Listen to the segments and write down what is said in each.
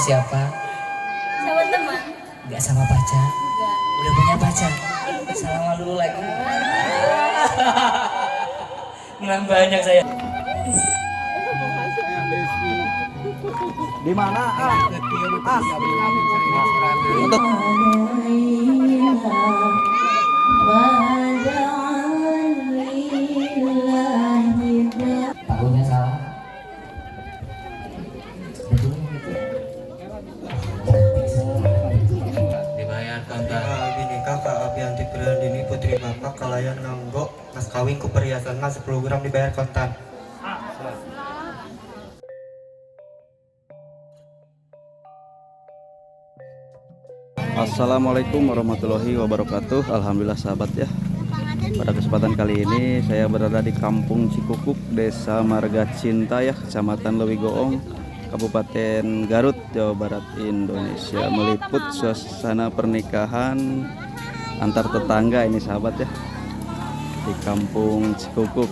siapa? Sama teman. Nggak sama pacar? Enggak. Udah punya pacar? Salaman dulu lagi. Menang banyak saya. Di mana? Untuk Takutnya salah. Betul gitu. Dibayar kontan. Abi nikah ka Abianti Priandini putri bapak kalayan nganggo mas kawin ku perhiasan mas 10 gram dibayar kontan. Assalamualaikum warahmatullahi wabarakatuh. Alhamdulillah sahabat ya. Pada kesempatan kali ini saya berada di Kampung Cikukuk, Desa Marga Cinta ya, Kecamatan Leuwigoong, Kabupaten Garut, Jawa Barat, Indonesia. Meliput suasana pernikahan antar tetangga ini sahabat ya, di Kampung Cikukuk.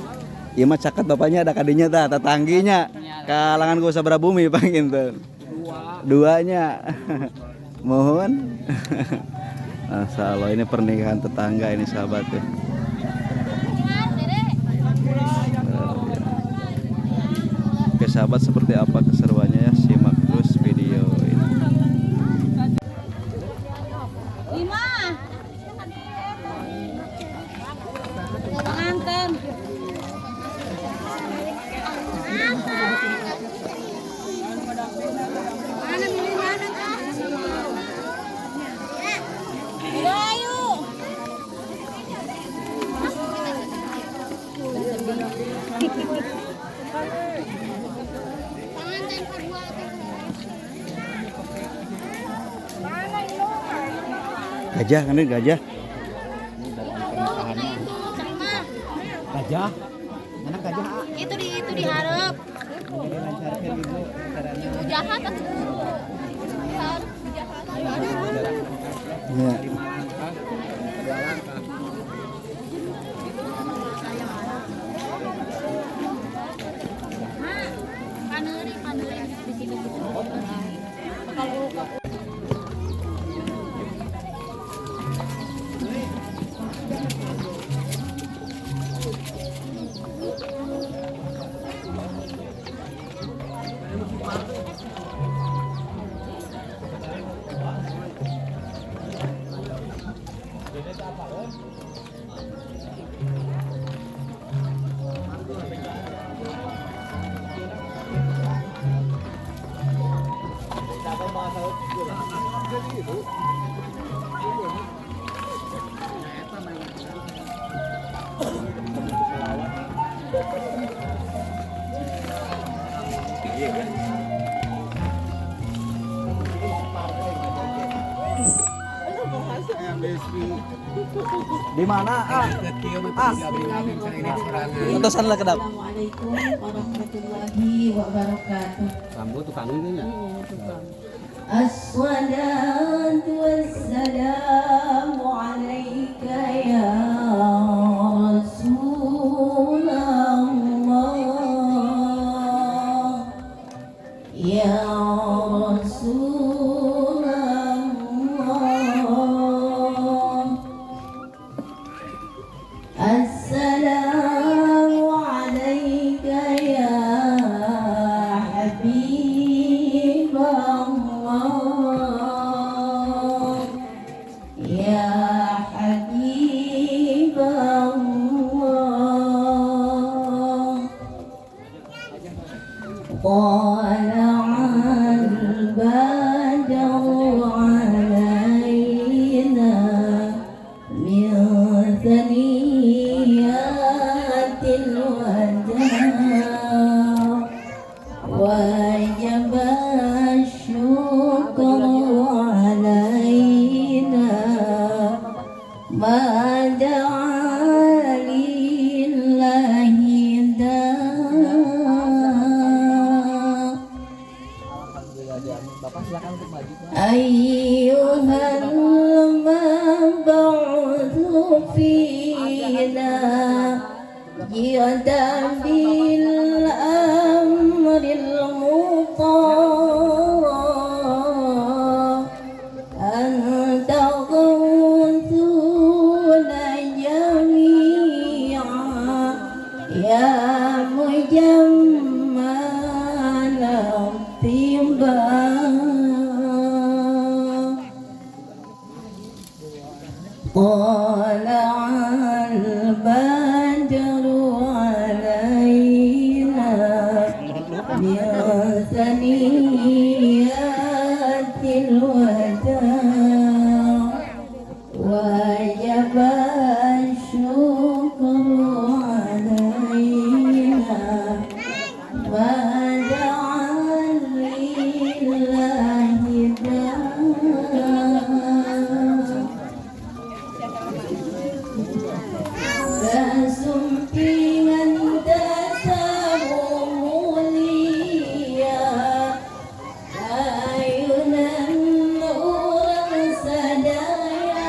Iya mah caket bapaknya ada kadinya tah, tetangginya. Kalangan gua sabra bumi panginten. Duanya. Mohon. Masya Allah, ini pernikahan tetangga ini sahabat ya. Oke sahabat, seperti apa keseruannya ya, simak terus video ini. Lima. Pengantin. Mana milih mana kah? Ayo. Pengantin kedua. Gajah kan ini gajah. Gajah? Mana gajah? Itu di itu diharap. Ibu jahat atau diharap jahat. Ya. Paneuri paneuri di situ. Kalau Di mana? Entosan lah kedap. Assalamualaikum warahmatullahi wabarakatuh. Rambut tukang ini nya. Assalatu wassalamu alaika ya Rasulullah, ya Rasulullah. Assalamu alaika ya Habib Allah, ya Habib Allah. طلع البدر علينا من ثنيات الوداع، وجب الشكر علينا ما دعا لله داع. أيها المبعوث فينا جئت بالأمر المطاع. طلع البدر علينا من ثنيات الوداع وجب الشكر علينا ما دعا لله داع. Kasumpingan datamu mulia, ayunan urang sadaya.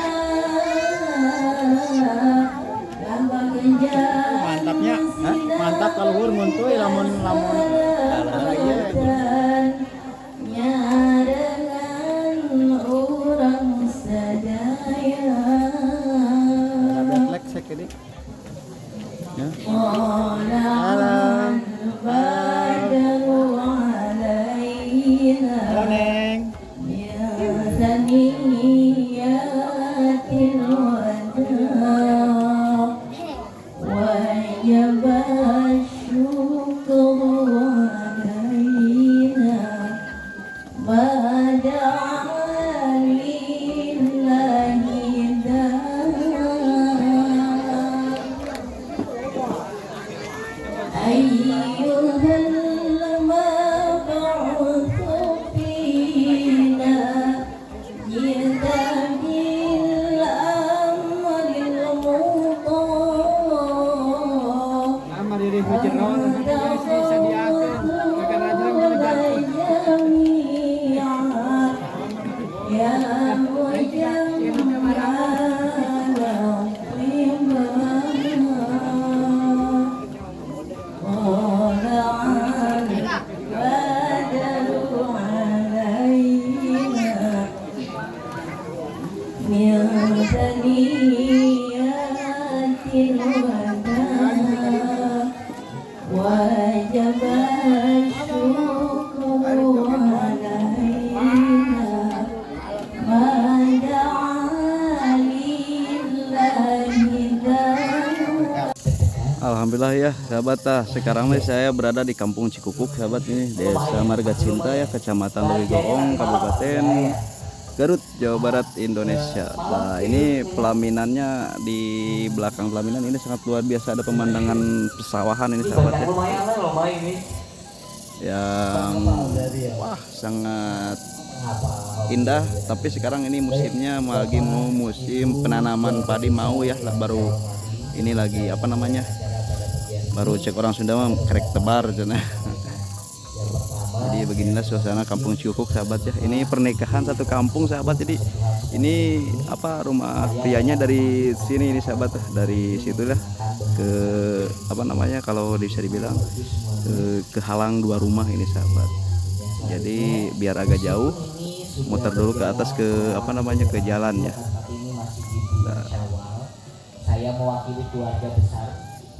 Mantapnya, hah? Mantap kaluhur nguntuy lamun lamun Nyarengan urang sadaya. Ada lek ini. Ya. طلع البدر علينا Halo Neng. من ثنيات الوداع وجب الشكر علينا ما دعا لله داع. أيها المبعوث فينا جئت بالأمر المطاع. Nama diri hujur جميعا يا مجمع الطباع. طلع البدر علينا من ثنيات الوداع وجب الشكر علينا ما دعا لله داع. Alhamdulillah ya sahabat, sekarang nih saya berada di Kampung Cikukuk sahabat, ini Desa Marga Cinta ya, Kecamatan Leuwigoong, Kabupaten Garut, Jawa Barat, Indonesia. Nah, ini pelaminannya, di belakang pelaminan ini sangat luar biasa, ada pemandangan pesawahan ini sahabat ya. Lumayan lah, lumayan ini. Yang wah sangat indah, tapi sekarang ini musimnya lagi mau musim penanaman padi mau ya, baru ini lagi apa namanya, baru cek orang Sunda mah kerek tebar cenah. Jadi beginilah suasana Kampung Cikukuk sahabat ya. Ini pernikahan satu kampung sahabat. Jadi ini apa, rumah prianya dari sini ini sahabat, dari situlah ke apa namanya, kalau bisa dibilang ke halang dua rumah ini sahabat. Jadi biar agak jauh muter dulu ke atas ke apa namanya, ke jalan ya. Nah. Saya mewakili keluarga besar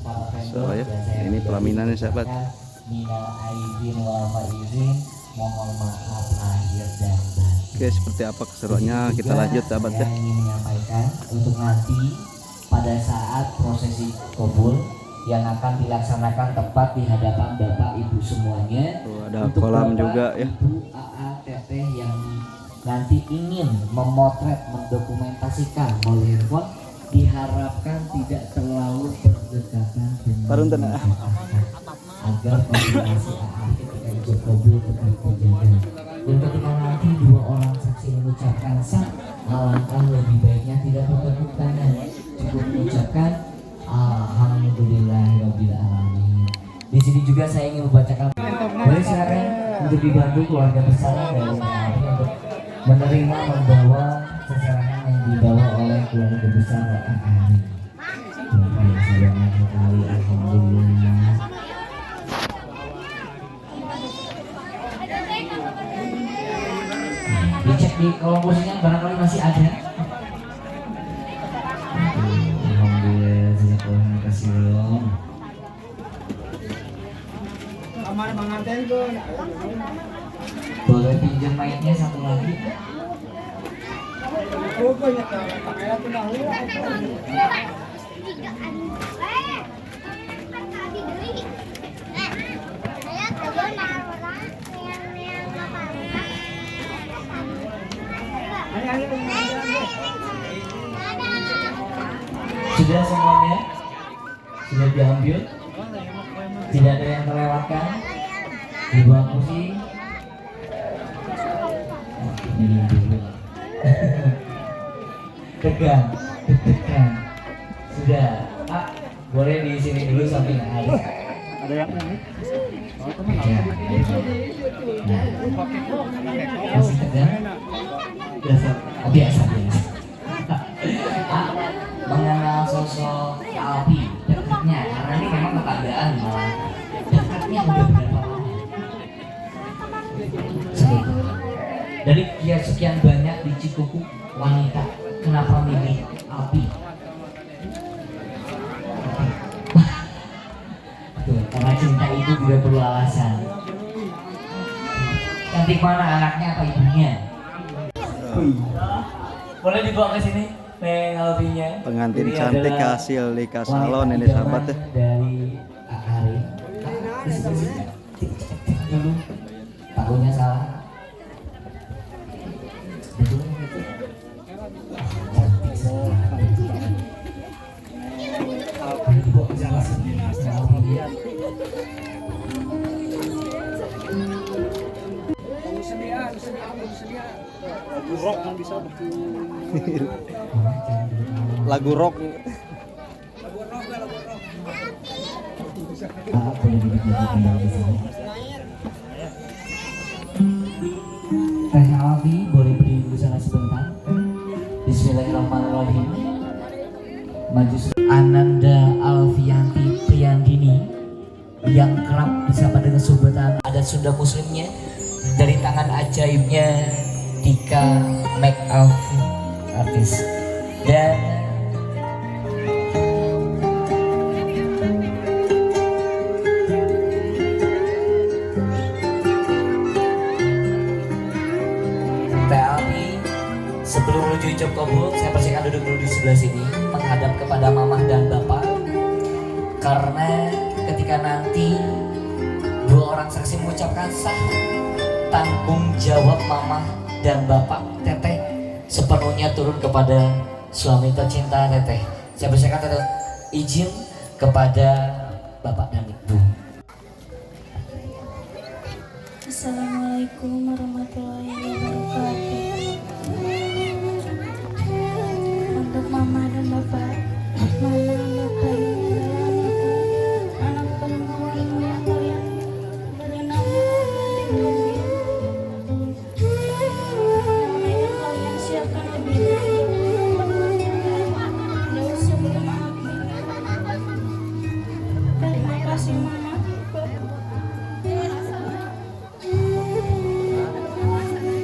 para So, vendor ya, dan saya ini pribadi pelaminannya sahabat. mengucapkan minal aidin wal faizin, mohon maaf lahir dan batin. Oke, seperti apa keseruannya Di sini kita juga lanjut sahabat saya ya. ingin menyampaikan untuk nanti pada saat prosesi kobul yang akan dilaksanakan tepat di hadapan Bapak Ibu semuanya. Tuh, ada Untuk kolam Bapak, juga ya. Ibu, AA, Teteh yang nanti ingin memotret, mendokumentasikan melalui handphone, diharapkan tidak terlalu berdekatan dengan Parunten, ah. agar koordinasi AA ketika ijab kabul tetap terjaga. Dan ketika nanti dua orang saksi mengucapkan sah, alangkah lebih baiknya tidak bertepuk tangan, cukup mengucapkan alhamdulillahirabbil alamin. Di sini juga saya ingin membacakan, boleh silakan untuk dibantu keluarga besar dari PAP untuk menerima membawa seserahan yang dibawa oleh keluarga besar AAMI. Luar biasa banget sekali, alhamdulillah. Dicek di kolom postingan barangkali masih ada. Alhamdulillah, jazakallahu khairan. Kamar manganten tuh. Boleh pinjam mic-nya satu lagi? Sudah semuanya? Sudah diambil? Tidak ada yang terlewatkan? Di bawah kursi? Minum dulu. Tegang, deg-degan. Sudah, Pak, boleh di sini dulu sambil hari. Ada yang ini? Ya. Nah, masih tegang? Biasa, oh, biasa, biasa. Pak, mengenal sosok Alfi dekatnya, karena ini memang tetanggaan malah. Dekatnya udah berapa lama? Seminggu. Dari sekian banyak di Cikukuk wanita, kenapa milih Alfi? Betul, karena cinta itu tidak perlu alasan. Cantik mana anaknya apa ibunya? Boleh dibawa ke sini, Neng Alfinya. Pengantin Ini cantik adalah hasil nikah wanita salon ini idaman sahabat ya. Dari Ari. Dulu takutnya salah. Betul itu. Cantik sekali. Boleh dibawa ke sini, Neng Alfinya. Lagu rock kan bisa Lagu rock. Pak, boleh duduk lagi kembali di sini. Teh Alfi boleh berdiri dulu sana sebentar. Bismillahirrahmanirrahim. Maju Ananda Alfianti Priyandini yang kerap disapa dengan sebutan adat Sunda Muslimnya dari tangan ajaibnya Dika Make Up artis dan Teh Alfi, sebelum menuju ijab kabul, saya persilakan duduk dulu di sebelah sini menghadap kepada mamah dan bapak, karena ketika nanti dua orang saksi mengucapkan sah, tanggung jawab mamah dan bapak teteh sepenuhnya turun kepada suami tercinta teteh. Saya persilakan teteh izin kepada bapak dan ibu. Assalamualaikum warahmatullahi wabarakatuh. Untuk mama dan bapak, mama dan bapak ini adalah anak perempuan yang kalian beri nama Alfianti Priyandini, yang kalian siapkan lebih dari jauh sebelum Abi. Terima kasih mama, bapak.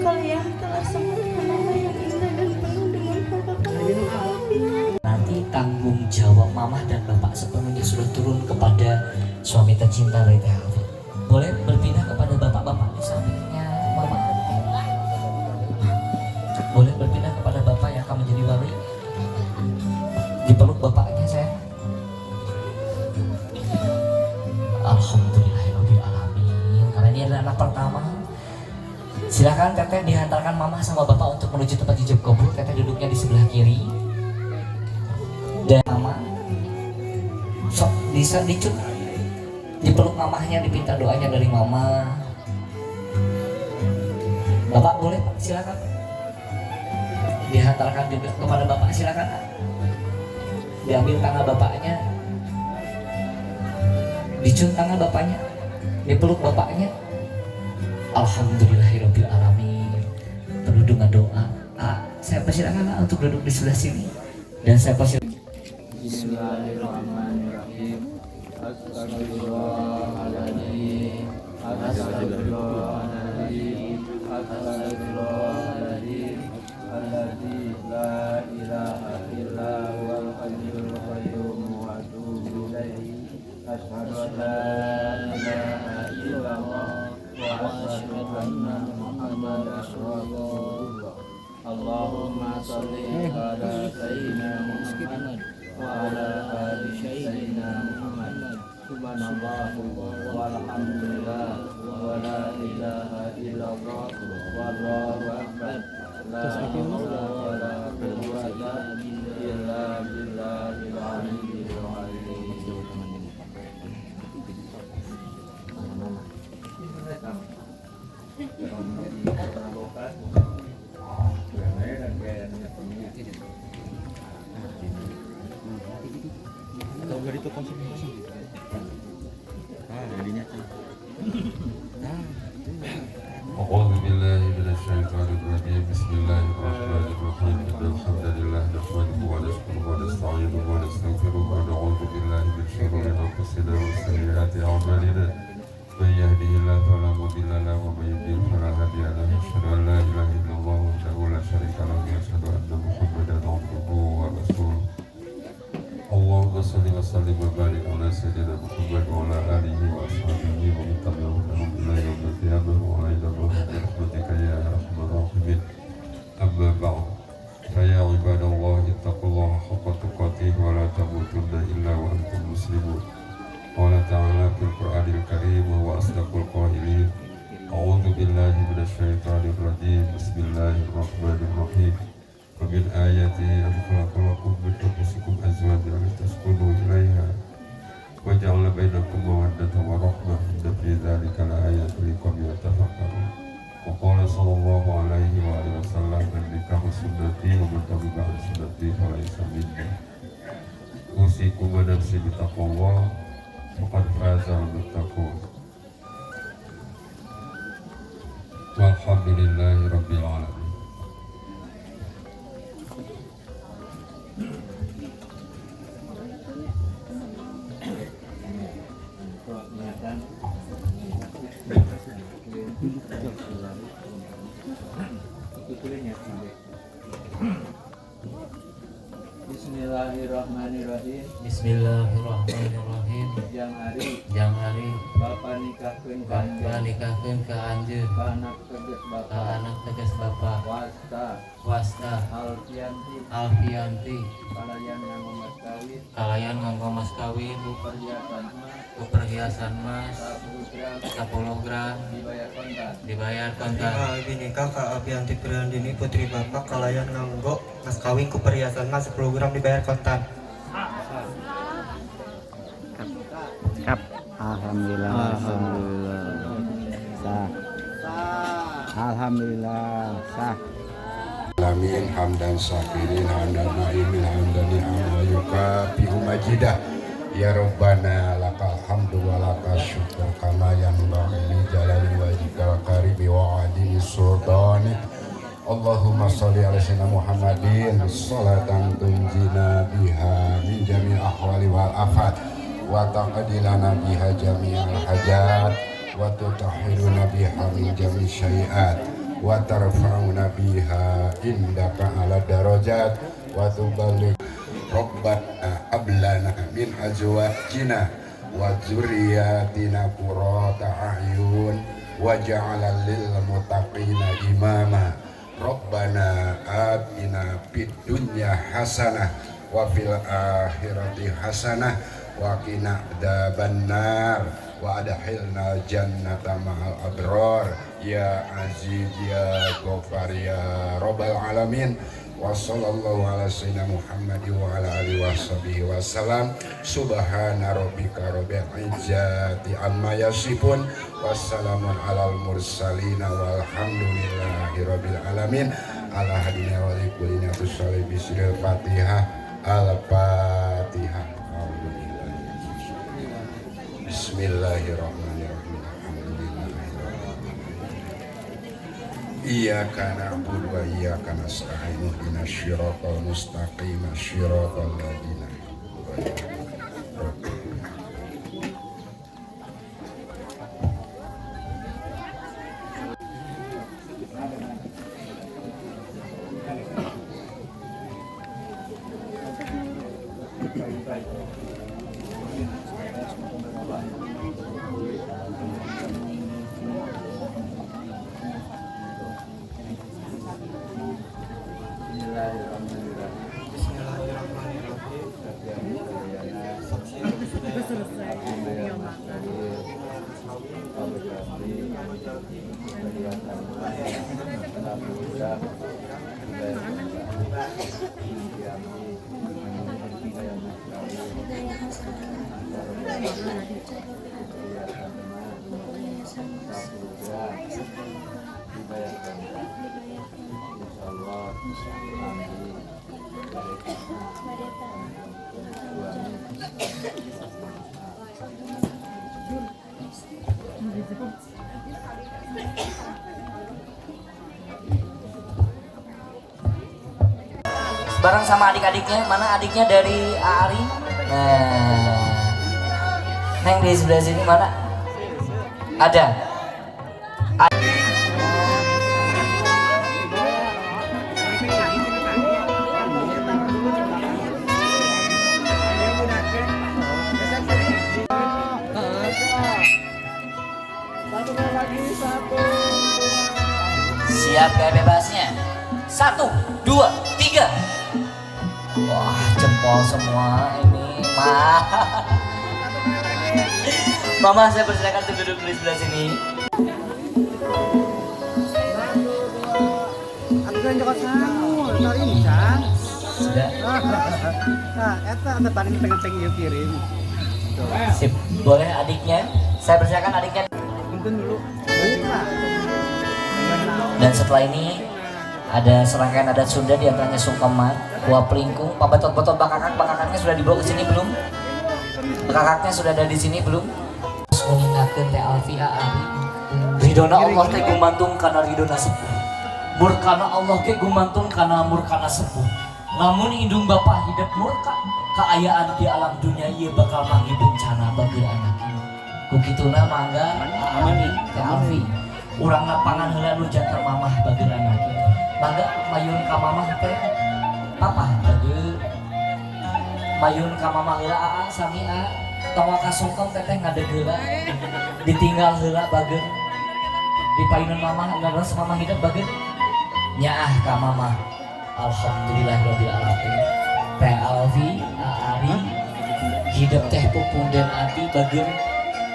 Kalian telah sempurna nama yang indah dan penuh dengan harapan untuk Alfi. Nanti tanggung jawab mamah dan bapak sepenuhnya sudah turun kepada suami tercinta dari Teh Alfi. Boleh berpindah kepada bapak-bapak di sampingnya mama. Boleh berpindah kepada bapak yang akan menjadi wali. Dipeluk bapaknya saya. Alhamdulillahirabbil alamin. Karena ini adalah anak pertama. Silakan teteh dihantarkan mama sama bapak untuk menuju tempat ijab kabul. Teteh duduknya di sebelah kiri. Dan mama sok bisa dicut, dipeluk mamahnya, dipinta doanya dari mama. Bapak boleh Pak, silakan. Dihantarkan juga kepada bapak, silakan. Diambil tangan bapaknya, dicut tangan bapaknya, dipeluk bapaknya. Alhamdulillahirabbil alamin. Penuh dengan doa. Ah, saya persilakan ah, untuk duduk di sebelah sini. Dan saya persilakan. Bismillahirrahmanirrahim. Astagfirullahaladzim. Astagfirullahaladzim. Astagfirullahaladzim. Alladzi la ilaha illa huwal hayyul qayyum wa atubu ilaihi. Asyhadu an la ilaha illallah wa asyhadu anna Muhammadan rasulullah. Allahumma sholli wa ala ali sayyidina Muhammad. Subhanallah walhamdulillah wa la ilaha illallah wallahu akbar. La haula wa la quwwata illa billahil aliyyil azim. أعوذ بالله من الشيطان الرجيم. بسم الله الرحمن الرحيم. إن الحمد لله نحمده ونشكره ونستعينه ونستغفره ونعوذ بالله من شرور أنفسنا وسيئات أعمالنا. من يهده الله فلا مضل له ومن يضلل فلا هادي له. أشهد أن لا إله إلا الله وحده لا شريك له وأشهد أن محمدا عبده ورسوله. اللهم صل وسلم وبارك على سيدنا محمد وعلى آله وأصحابه ومن تبعهم إلى يوم القيامة وعلى برحمتك يا أرحم الراحمين. أما بعد، فيا عباد الله اتقوا الله حق تقاته ولا تموتن إلا وأنتم مسلمون. قال تعالى في القرآن الكريم وهو أصدق القائلين: أعوذ بالله من الشيطان الرجيم. بسم الله الرحمن الرحيم. ومن آياته أن خلق لكم من أنفسكم أزواجا لتسكنوا إليها وجعل بينكم مودة ورحمة إن في ذلك لآيات لقوم يتفكرون. وقال صلى الله عليه وآله وسلم: النكاح سنتي ومن تبع عن سنتي فليس مني. أوصيكم ونفسي بتقوى الله فقد فاز المتقون. والحمد لله رب العالمين. Bismillahirrahmanirrahim. Bismillahirrahmanirrahim. Jang ari, jang ari, bapa nikahkeun ka anjeun, bapa nikahkeun ka anjeun, ka anak teges bapa, ka anak teges bapa, wasta, wasta, Alfianti, Alfianti, kalayan nganggo mas kawin, kalayan nganggo mas kawin, ku perhiasan emas, ku perhiasan emas, 10 gram, 10 gram, dibayar kontan, dibayar kontan. Abi nikah ka Alfianti Priandini putri bapak kalayan nganggo mas kawin ku perhiasan emas 10 gram dibayar kontan. Kap. Alhamdulillah. Alhamdulillah. Sah. Alhamdulillah. Sah. Alamin hamdan syakirin hamdan na'imin hamdan ni'am wa yukafi'u majidah. Ya Rabbana lakal hamdu wa lakal syukur kama yanbaghi li jalali wajhikal karimi wa 'azimi sultanik. Allahumma sholli ala sayyidina Muhammadin sholatan tunjina biha min jami'il ahwali wal afat wa taqdilana biha jami'al hajat wa tutahhiruna biha min jami'is syai'at wa tarfa'una biha indaka ala darajat wa tuballigh rabbana ablana min azwajina wa dzurriyyatina qurrata a'yun waj'al lil muttaqina imama. Rabbana atina fid dunya hasanah wa fil akhirati hasanah wa qina adzabannar wa adkhilna jannata ma'al abrar ya aziz ya ghafar ya rabbal alamin. Wa sallallahu ala sayyidina Muhammad wa ala alihi washabihi wasallam. Subhana rabbika rabbil izzati amma yasifun wassalamun alal mursalin walhamdulillahi rabbil alamin. Ala hadina wa likulina tusalli bisril Fatihah. Al-Fatihah. Bismillahirrahmanirrahim. Iyyaka na'budu wa iyyaka nasta'in ihdinas siratal mustaqim siratal ladzina Bismillahirrahmanirrahim. Bismillahirrahmanirrahim. Perhiasan emas 60 gram dibayar kontan. Diambil dibayar mas kawin perhiasan emas 40 gram dibayar kontan. Insyaallah amin. Bareng sama adik-adiknya, mana adiknya dari Ari? Nah, Neng di sebelah sini mana? Ada. Siap gaya bebasnya. 1, 2, 3. Wah, jempol semua ini. Ma. Mama, saya persilakan untuk duduk di sebelah sini. Sudah. Sip, boleh adiknya. Saya persilakan adiknya. Dan setelah ini ada serangkaian adat Sunda, diantaranya sungkeman, buah pelingkung, pabetot-betot bakakak, bakakaknya sudah dibawa ke sini belum? Bakakaknya sudah ada di sini belum? Nguningakeun teh Alfi Ari. Ridona Allah teh gumantung kana ridona sepuh. Murkana Allah ge gumantung kana murkana sepuh. Lamun indung bapa hidup murka, kaayaan di alam dunia ieu bakal manggih bencana bagi anak ieu. Ku kituna mangga Ari teh Alfi. Urang lapangan heula nu janten mamah bagi anak ieu. Mangga mayun ka mamah teh papa bagi mayun ka mamah heula aa sami aa tong waka sungkem teteh ngadeg heula ditinggal heula bageun dipayunun mamah leres mamah hidup bageun nyaah ka mamah. Alhamdulillahirabbil alamin. Teh Alfi Ari hidup teh pupunden ati bageun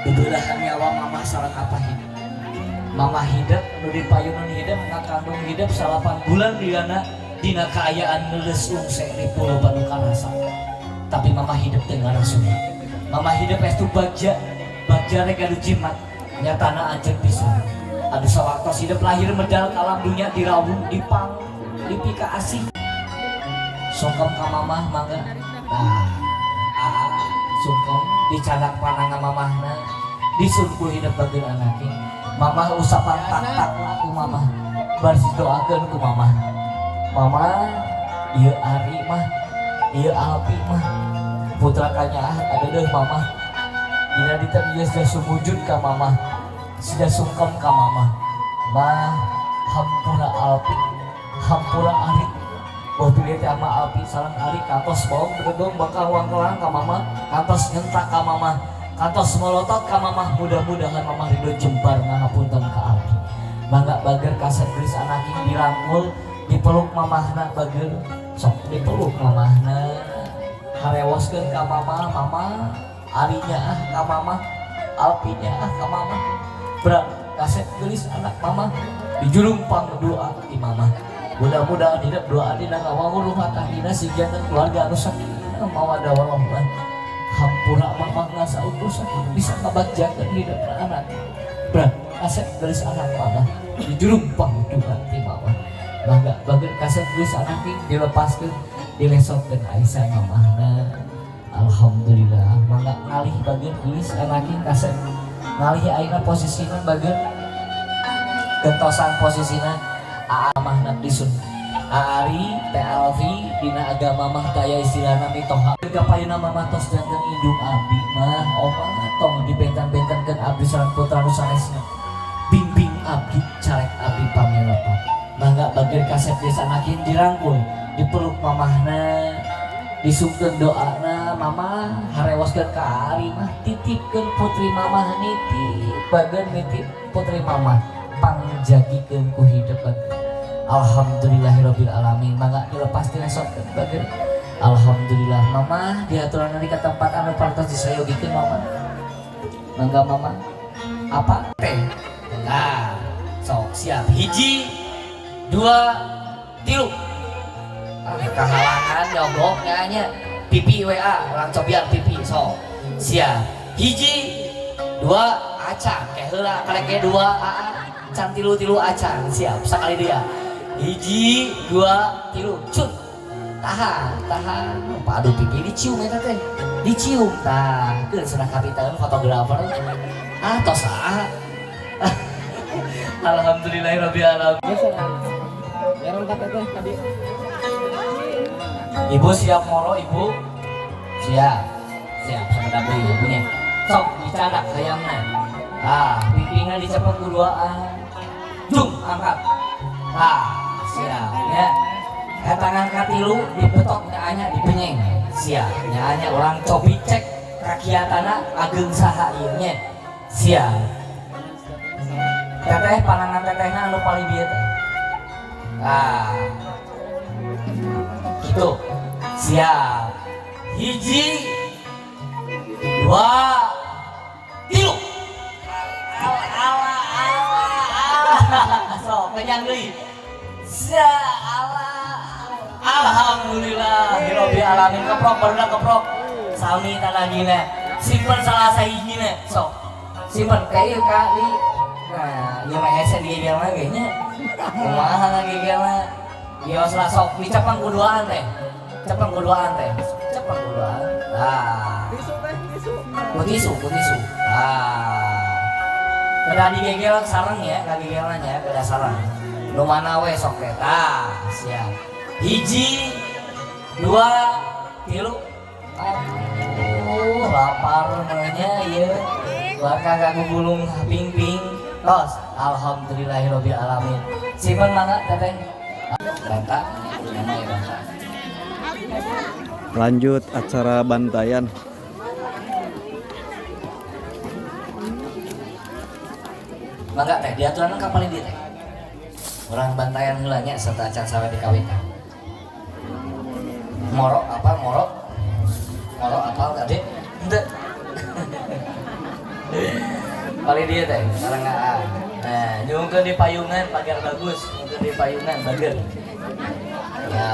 bebelahan nyawa mamah sareng apa hidup. Mama hidup, nu dipayunun hidup, ngakandung hidup 8 bulan dilana dina kaayaan neuleus ungsek di pulau Bandung karasa. Tapi mama hidup teu ngarasuna. Mama hidup estu bagja, bagja rek gaduh jimat, nyatana anjeun pisan. Anu sawaktos hidup lahir medal ka alam dunya dirawung, dipang, dipika asih. Sungkem ka mamah mangga. Nah, aa sungkem dicanak pananga mamahna, disunku hidup bageun anake. Mamah usapan tak-tak ku mamah, baris doakeun ku mamah. Mama, ieu Ari mah, ieu Alpi mah, putra kanyaah adeudeung mamah. Dina dinten ieu sudah sumujud ka mamah, sudah sungkem ka mamah. Mah, hampura Alpi, hampura Ari. Boh pilih teh ama Alpi sareng Ari kantos baong bedegong bakal wangkelang ka mamah, kantos nyentak ka mamah. Kantos molotot ka mamah, mudah-mudahan mamah ridho jembar ngahapunten ka abdi. Mangga bager kasep geus anaki dirangkul, dipeluk mamahna bager, sok dipeluk mamahna. Harewoskeun ka mamah, mama Arinya ah ka mamah, Alpinya ah ka mamah. Berat kasep geus anak mamah dijulung pangdoa ti mamah. Mudah-mudahan hidup doa dina ngawangun rumah tangga sigian keluarga anu sakinah mawaddah warahmah. Hampura mamah ngasa utusan bisa ngabagjakeun hidup anak. Berat kasep geus anak mamah dijulung pangdoa ti mamah. Mangga bager kasep geus anak dilepaskeun dilesotkeun Aisyah mamahna. Alhamdulillah mangga ngalih bager geus anak kasep ngalih ayeuna posisina bager gentosan posisina aa mamahna disun. Ari Teh Alfi dina agama mah taya istilahna mitoha. Kapayuna mamah tos janten indung abdi mah oma tong dibenten-bentenkeun abdi sareng putra nu sanesna. Bimbing abdi calek abdi pamilepa. Mangga bager kasep desa anakin dirangkul, dipeluk mamahna, disungkeun doana mamah harewoskeun ka Ari mah titipkeun putri mamah nitip bager nitip putri mamah pangjagikeun ku hidup bager. Alhamdulillahirabbil alamin. Mangga dilepas dilesotkeun bager. Alhamdulillah mama diaturan nanti ke tempat anu parantos disayogikeun mama. Mangga mama. Apa teh? Nah, Sok siap. 1, 2, 3. Ah, kahalangan nyogok nya pipi WA orang cobian pipi sok. Siap. 1, 2 acan ke heula karek 2 aa can 3 acan. Siap sakali dia. 1, 2, 3 cut. Tahan, tahan. Aduh pipi dicium eta teh. Dicium tah. Keun cenah kapitaeun fotografer. Ah tos ah. Alhamdulillahirabbil alamin. Ibu siap moro ibu? Siap. Siap sama deui ibunya. Sok dicanak hayamna. Ah, pipina dicepeng ku duaan. Jung angkat. Ah, siap ya. Tangan katilu dibetok nyaanya dipenyeng. Siap nyaanya orang cobi cek kakiatana ageng saha ieu nya. Siap. Teteh panangan tetehna anu paling bieu teh. Ah. Gitu. Siap. 1, 2, 3. Ala ala ala. Sok kenyang deui. Ala. Alhamdulillah hirobbil alamin keprok barudak keprok. Sami tanagina. Simpen salah sahijina sok. Simpen ka ieu ka di. Nah, ieu mah hese digegelna ge nya. Kumaha ngagegelna? Ieu lah sok dicepeng ku duaan teh. Cepeng ku duaan teh. Cepeng ku duaan. Nah. Tisu teh, tisu. Ku tisu, ku tisu. Ah. Kedah digegel sareng ya, kagegelna nya kedah sareng. Nu mana we sok teh. Tah, siap. 1, 2, 3. Aduh, lapar nya ieu. Bakal kagugulung ping-ping. Tos, alhamdulillahirabbil alamin. Simpen mangga teteh. Banta, nama ya banta. Lanjut acara bantayan. Mangga teh, diaturan ka paling dieu teh. Urang bantayan heula nya serta acan sawe dikawitan. Moro apa moro? Moro apa tadi? Henteu. Paling dia teh sareng aa. Nah, nyungkeun di payungan pagar bagus, nyungkeun di payungan bager. Ya.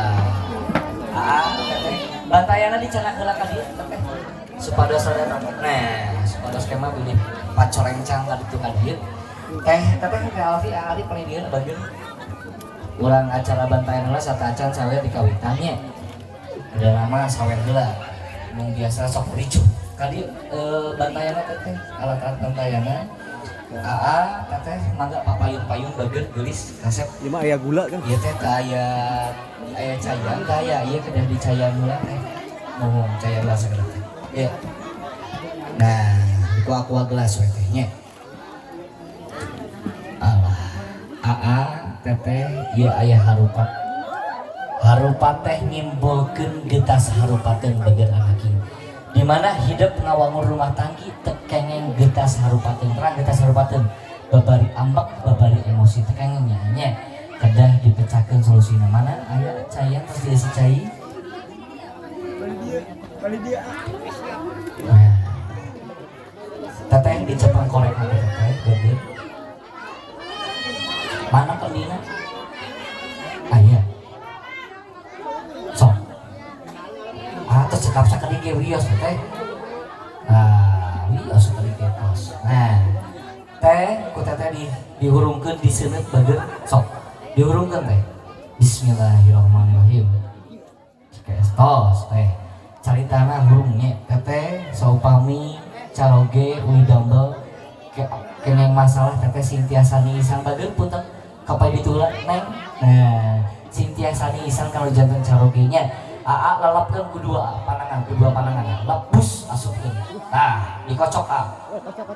Aa teteh bantayana dicanak heula ka dieu teteh. Supados rada teteh. Nah, supados kemah bilih pacorencang ka ditu ka dieu. Teh teteh teh Alfi Aa Ali paling dieu bager. Urang acara bantayan heula sateuacan sawe dikawitan nya. Udah lama sawer heula. Mung biasa sok ricuh. Kali bantayana teteh alat-alat bantayana aa teteh mangga papayun-payun bager geulis kasep. Ieu mah aya gula kan? Ieu teh aya aya cayan teh aya ieu kedah dicayan heula teh. Nuhun cayan heula sakedap teh. Ieu. Nah, ku aqua gelas we teh nya. Alah, aa teteh ieu aya harupat. Harupat teh nyimbolkeun getas harupateun bager anak ieu. Di mana hidup ngawangun rumah tanggi tekengeng getas harupateun, terang getas harupateun babari ambek babari emosi tekengeng nya nya kedah dipecahkeun solusina mana aya cayan terus diisi cai. Nah, teteh dicepeng korek teteh bager. Mana pendina? Aya. Sok. Ah, terus cekap sakedik ge wios teh. Ah, wios sakedik ge tos. Nah, teh ku teteh di dihurungkeun diseuneut bager sok. Dihurungkeun teh. Bismillahirrahmanirrahim. Cekes tos teh. Caritana hurung nya teteh saupami caroge uih damel kengeng masalah teteh sing tiasa niisan bager punten kapay ditula neng. Nah, sing tiasa niisan kalau janten caroge nya. Aa lelapkeun ku dua panangan, lepus asupkeun. Nah, dikocok ah.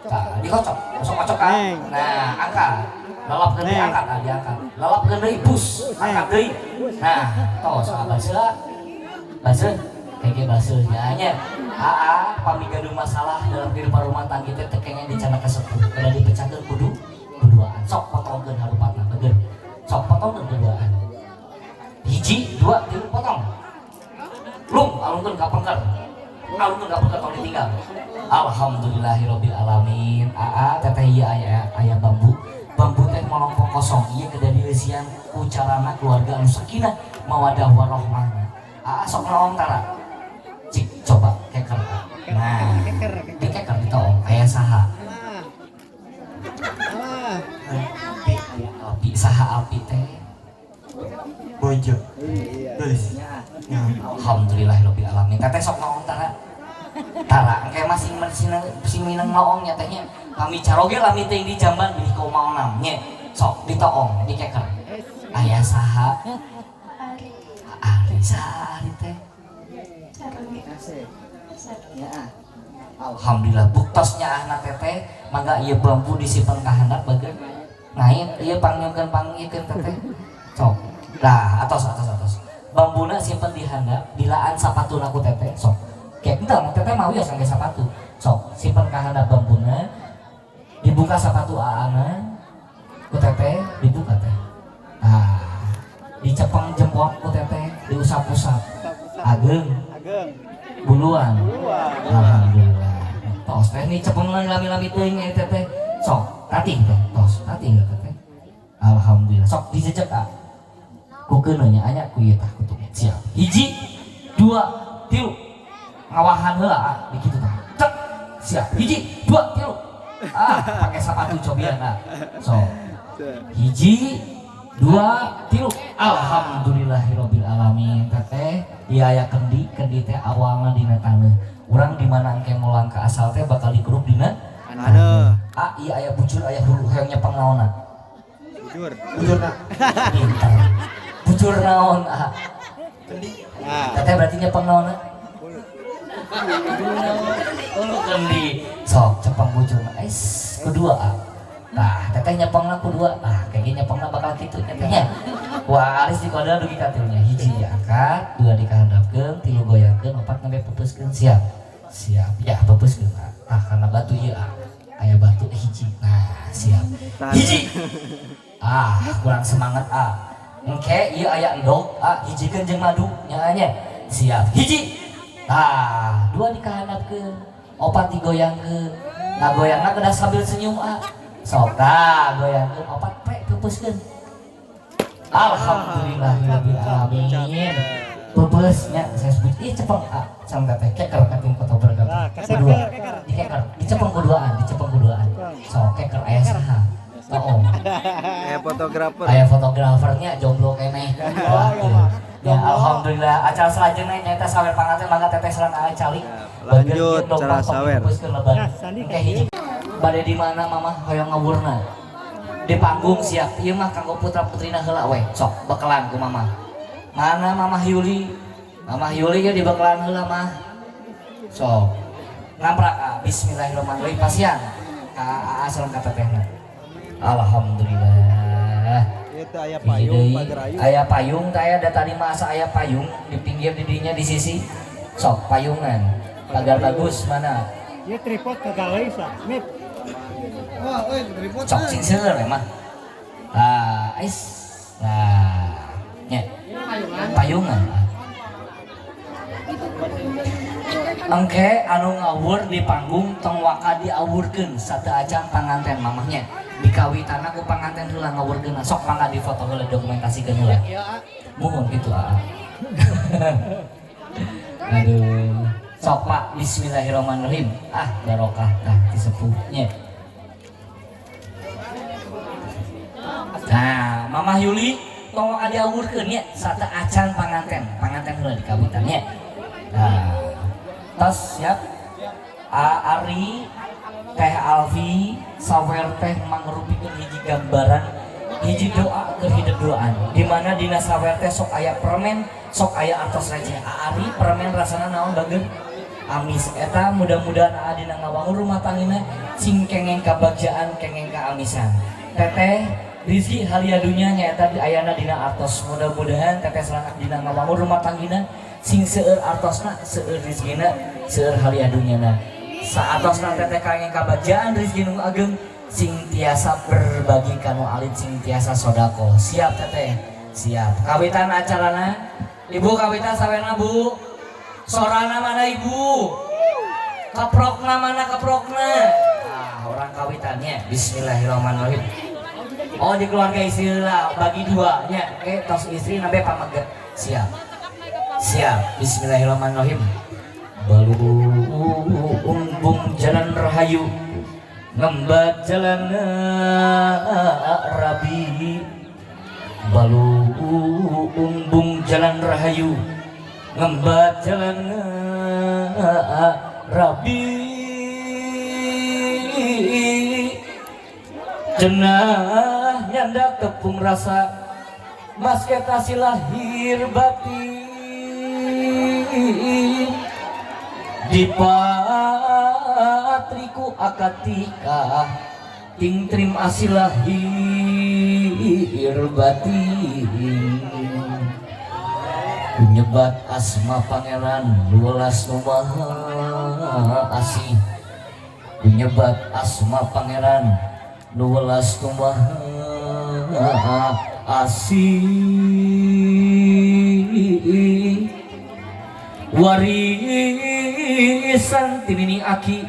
Nah, dikocok, kocok-kocok ah. Nah, angkat. Lelapkeun deui angkat, ah diangkat. Lelapkeun deui bus, angkat deui. Nah, tos ah baseuh. Baseuh, kege baseuh nya nya. Aa pami gaduh masalah dalam kehidupan rumah tangga teh teu kengeng dicana kasepuh. Kedah dipecahkeun kudu kuduaan. Sok potongkeun harupatna bager. Sok potongkeun kuduaan. 1, 2, 3 potong. Lung, alungkeun ka pengker. Alungkeun ka pengker tong ditinggal. Alhamdulillahirabbil alamin. Aa teteh ieu aya aya bambu. Bambu teh molompong kosong ieu kedah dieusian ku carana keluarga anu sakinah mawadah warahmah. Aa sok naon tara? Cik coba keker. Nah, dikeker ditoong aya saha? Alah. Alpi, aya Alpi, saha Alpi teh? Bojo. Geus. Ya. Alhamdulillahirabbil alamin. Teteh sok naon tara? Tara engke mah sing sing mineng noong nya teh nya. Kami caroge lami teuing di jamban bilih kumaonam nya. Sok ditoong dikeker. Aya saha? Ari. Ari, saha Ari teh? Caroge. Ya. Alhamdulillah buktosnya ahna teteh mangga ieu bambu disimpen ka handap bageun ngait ieu pangnyungkeun pangiekeun teteh. Sok. Lah atos atos atos. Bambuna simpen di handap, dilaan sapatuna ku teteh sok. Kayak entah teteh mau ya sampai sapatu. Sok simpen ka handap bambuna, dibuka sapatu aana ku teteh, dibuka teh. Ah, dicepeng jempol ku teteh, diusap-usap. Ageng. Ageng. Buluan. Alhamdulillah. Tos teh nih cepeng lami-lami teuing eta teh. Sok, tati teh, tos, tati enggak teteh. Alhamdulillah. Sok dijejek ah. Ku keuneu nya anya ku ieu tah kutu. Siap. Hiji, dua, tilu. Ngawahan heula ah, di kitu tah. Cek. Siap. Hiji, dua, tilu. Ah, pakai sepatu cobian ah. Sok. Hiji, dua, tilu. Alhamdulillahirabbil alamin. Teteh ieu aya kendi, kendi teh awalna dina taneuh. Urang di mana engke mulang ka asal teh bakal dikurup dina Taneuh. Ah, ieu aya bujur aya hulu hoyong nyepeng naonna. Bujur. Bujur na. Pinter. Bujur naon ah. Kendi. Nah. Teteh berarti nyepeng naonna? Hulu kendi. Sok cepeng bujur. Ais, kedua ah. Tah, teteh nyepengna ku dua. Ah, kayaknya nyepengna bakal kitu tetehnya. Wah, aris dikoda dugi ka tilunya. Hiji diangkat, dua dikahandapkeun, tilu goyangkeun, opat nembe putuskeun. Siap. Siap. Ya, putuskeun. Ah, karena batu ieu ah. Aya batu hiji. Nah, siap. Hiji. Ah, kurang semangat ah. Engke ieu aya endog, ah hijikeun jeung madu nya nya. Siap. Hiji. Tah, dua dikahandapkeun, opat digoyangkeun. Nah, goyangna kedah sambil senyum ah. Sok tah goyangkeun opat prek peupeuskeun. Alhamdulillahirabbil alamin. Peupeus nya saya sebut ih cepeng ah sang teteh keker kating kota beragam. Kedua dikeker, dicepeng kuduaan, dicepeng kuduaan. Sok keker aya saha? Oh. Aya fotografer. Aya fotografernya jomblo keneh. Wah, ya alhamdulillah acara selanjutnya nyaeta sawer panganten mangga teteh sareng aa calik. Lanjut acara sawer. Engke hiji. Bade di mana mamah hoyong ngawurna? Di panggung siap. Ieu mah kanggo putra-putrina heula we. Sok bekelan ku mamah. Mana Mamah Yuli? Mamah Yuli ge dibekelan heula mah. Sok. Ngamprak ah. Bismillahirrahmanirrahim pasian. Ka aa sareng ka tetehna. Alhamdulillah. Itu aya Hiji payung, deui. pagar ayu. Aya payung teh aya da tadi masa aya payung di pinggir di dinya di sisi. Sok payungan. Pagar bagus mana? Ieu tripod kagawe sa. Mip. Wah, euy tripod. Sok sing seueur mah. Ah, ais. Nah, nya. Payungan. Engke anu ngawur di panggung tong waka diawurkeun satu acan panganten mamahnya. Dikawitana ku panganten heula ngawurkeun. Sok mangga difoto heula dokumentasikeun heula. Muhun kitu aa. Aduh. Sok Pak, bismillahirrahmanirrahim. Ah, barokah tah disepuhnya. Nah, Mamah Yuli tong waka diawurkeun nya satu acan panganten. Panganten heula dikawitannya. Nah, tos siap. A Ari Teh Alfi sawer teh mangrupikeun hiji gambaran hiji doa keur hidup doaan di mana dina sawer teh sok aya permen sok aya artos receh. A Ari permen rasana naon bageun amis eta mudah-mudahan aa dina ngawangun rumah tanggina sing kengeng kabagjaan kengeng kaamisan. Teteh Rizky halia dunya nyaeta di ayana dina artos mudah-mudahan teteh sareng dina ngawangun rumah tanggina sing seueur artosna seueur rizkina seueur halia dunyana. Saatosna teteh kangeng kabagjaan rizki nu ageng sing tiasa berbagi kanu alit sing tiasa sodako. Siap teteh, siap. Kawitan acarana ibu kawitan sawerna bu. Sorana mana ibu? Keprokna mana keprokna? Ah, orang kawitannya. Bismillahirrahmanirrahim. Oh, di keluarga istri lah, bagi dua nya. Oke, tos istri namanya pameget. Siap. Siap. Bismillahirrahmanirrahim. Baluumbung jalan rahayu ngembat jalan rabi. Baluumbung jalan rahayu ngembat jalan rabi. Cenah nyanda tepung rasa mas ketasi lahir batin di patriku akad tikah ting trim asih lahir batin nyebat asma pangeran welas nu maha asih nyebat asma pangeran nu welas nu maha asih warisan tinini aki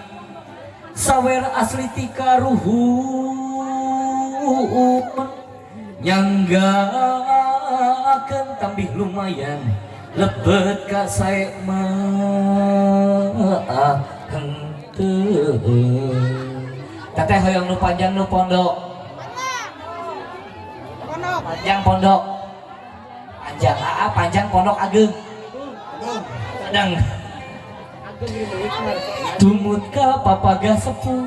sawer asli tika ruhun nyanggakeun tambih lumayan lebet ka sae mah henteu. Teteh hoyong nu panjang nu pondok. Panjang pondok. Panjang aa panjang pondok ageng. Sedang. Tumut ka papaga sepuh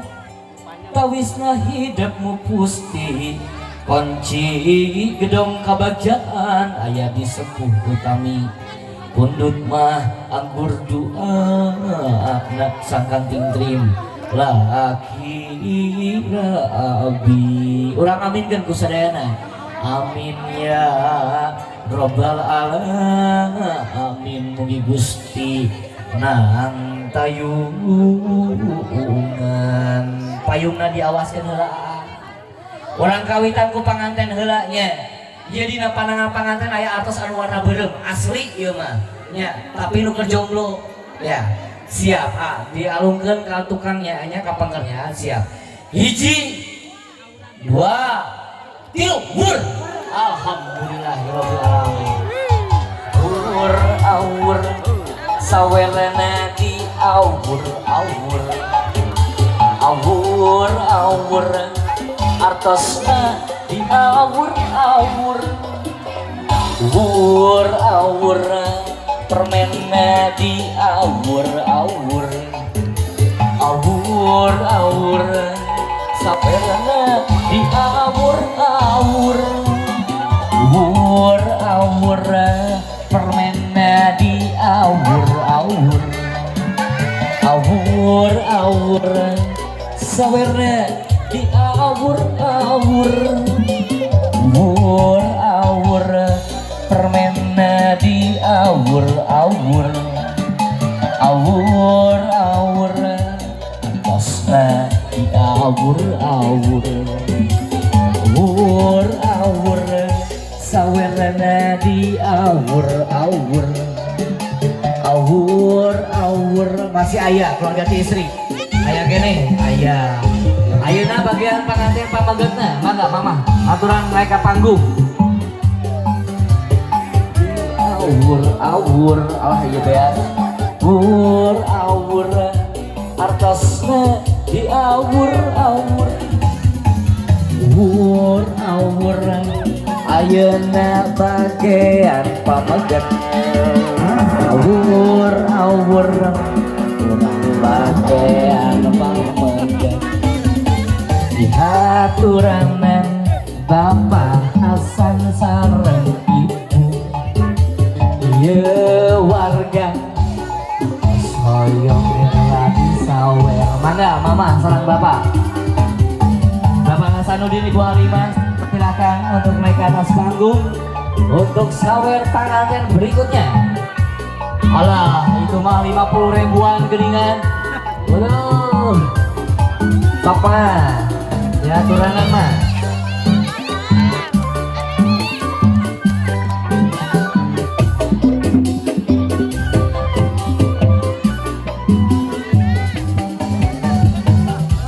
tawisna hidupmu pusti kunci gedong kabagjaan aya di sepuh utami pundut mah anggur doa nak sangkan tingtrim laki rabi. Urang aminkeun ku sadayana. Amin ya robbal alamin. Mugi Gusti nang tayungan payungna diawaskeun heula. Urang kawitan ku panganten heula nya. Ieu dina panangan panganten aya atos anu warna beureum asli ieu mah nya, tapi nu keur jomblo ya. Siap, ah, dialungkeun ka tukangnya nya ka pangkernya, siap. Hiji, dua, tilu, wur. Alhamdulillahirabbil alamin. Wur awur sawelena di awur awur. Awur awur artosna di awur awur. Wur awur permenna di awur awur. Awur awur saperna di awur awur. Awur awur permenna di awur awur. Awur awur sawerna di awur awur. Awur awur permenna di awur awur. Awur awur antosna di awur awur. Awur awur sawerna di awur awur. Awur awur masih aya keluarga ti istri. Aya kene, aya. Ayeuna bagian panganten pamegetna, mangga mamah aturan naik ka panggung. Awur awur alah ieu beas. Awur awur artosna di awur awur. Awur awur ayeuna bagian pameget. Awur awur urang bagian pameget. Dihaturanan Bapak Hasan sareng Ibu ieu warga hoyong rela disawer. Mangga mama sareng bapak. Bapak Hasanuddin, Ibu Halimah silakan untuk naik ke atas panggung untuk sawer panganten berikutnya. Alah, itu mah 50 ribuan geningan. Waduh. Papa, ya turangan mah.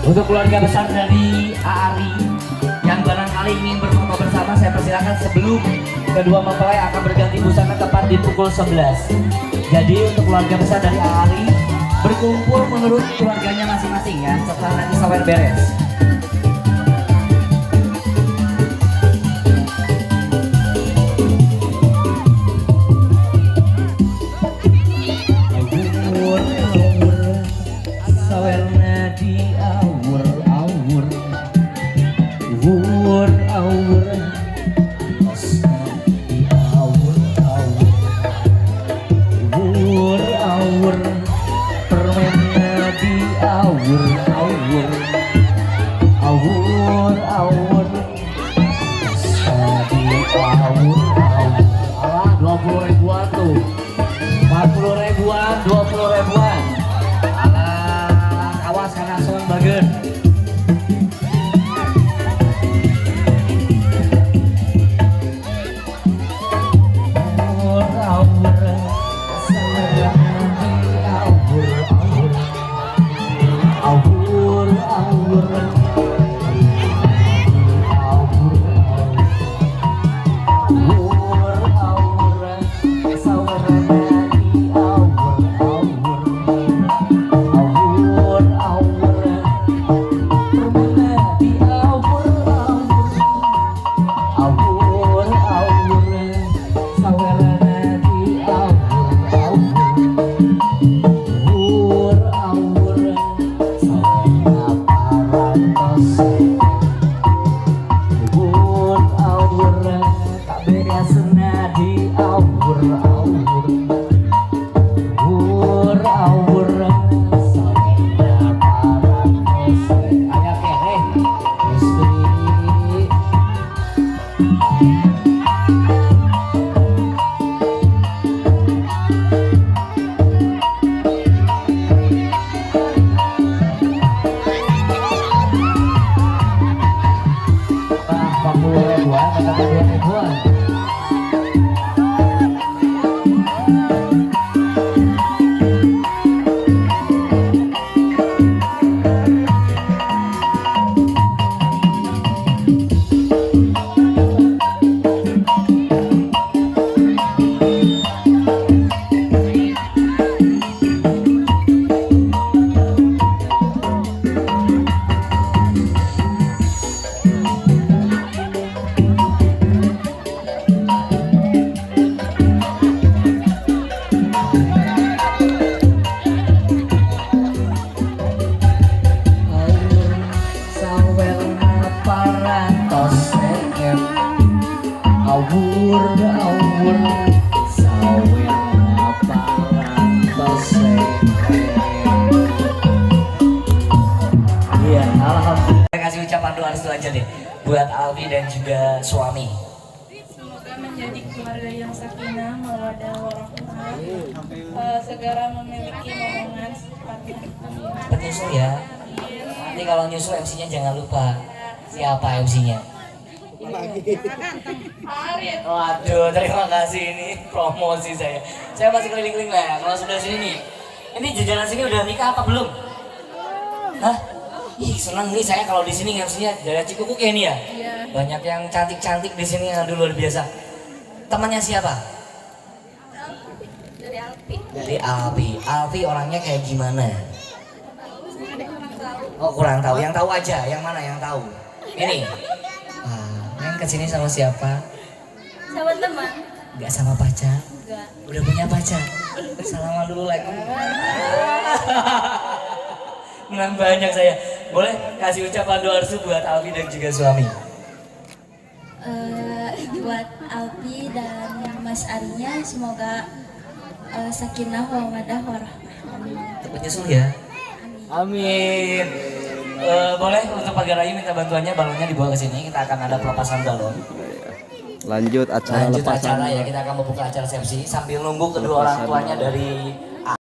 Untuk keluarga besar dari Aari yang barangkali Ali ingin berfoto bersama, saya persilakan sebelum kedua mempelai akan berganti busana tepat di pukul 11. Jadi untuk keluarga besar dari Ali berkumpul menurut keluarganya masing-masing ya, setelah nanti sawer beres. Awur awur sawerna di awur awur awur awur di awur awur awur awur permenna di awur awur awur awur di awur awur. Alah 20 ribuan tuh, 40 ribuan, 20 ribuan. Alah, awas karena son bager. Awur awur awur awur awur awur awur awur awur awur awur awur awur awur awur tak beresna di awur awur awur awur aya keneh istri. Wah, 40 ribuan, kata 2 ribuan. Awur awur sawerna parantos. Iya, alhamdulillah. Saya kasih ucapan doa restu aja deh buat Alfi dan juga suami. Semoga menjadi keluarga yang sakinah, mawaddah, warahmah, segera memiliki momongan secepatnya. Cepet nyusul ya. Nanti kalau nyusul MC-nya jangan lupa. Siapa MC-nya? Waduh, terima kasih ini promosi saya. Saya masih keliling-keliling lah. Kalau sebelah sini nih, ini jajaran sini udah nikah apa belum? Hah? Ih, seneng nih saya kalau di sini MC-nya daerah Cikukuk ya ini ya. Banyak yang cantik-cantik di sini, aduh luar biasa. Temannya siapa? Dari Alfi. Dari Alfi. Alfi orangnya kayak gimana? Oh, kurang tahu. Yang tahu aja, yang mana yang tahu? Ini. Neng kesini sama siapa? Sama teman. Enggak sama pacar? Enggak. Udah punya pacar? Salaman dulu lagi. Menang banyak saya. Boleh kasih ucapan doa restu buat Alfi dan juga suami. Buat Alfi dan Mas Arinya semoga sakinah mawaddah warahmah. Cepet nyusul ya. Amin. Boleh untuk Pak Garayu minta bantuannya, balonnya dibawa ke sini. Kita akan ada pelepasan balon. Lanjut acara. Lanjut lepasan acara ya, kita akan membuka acara resepsi sambil nunggu kedua orang tuanya dari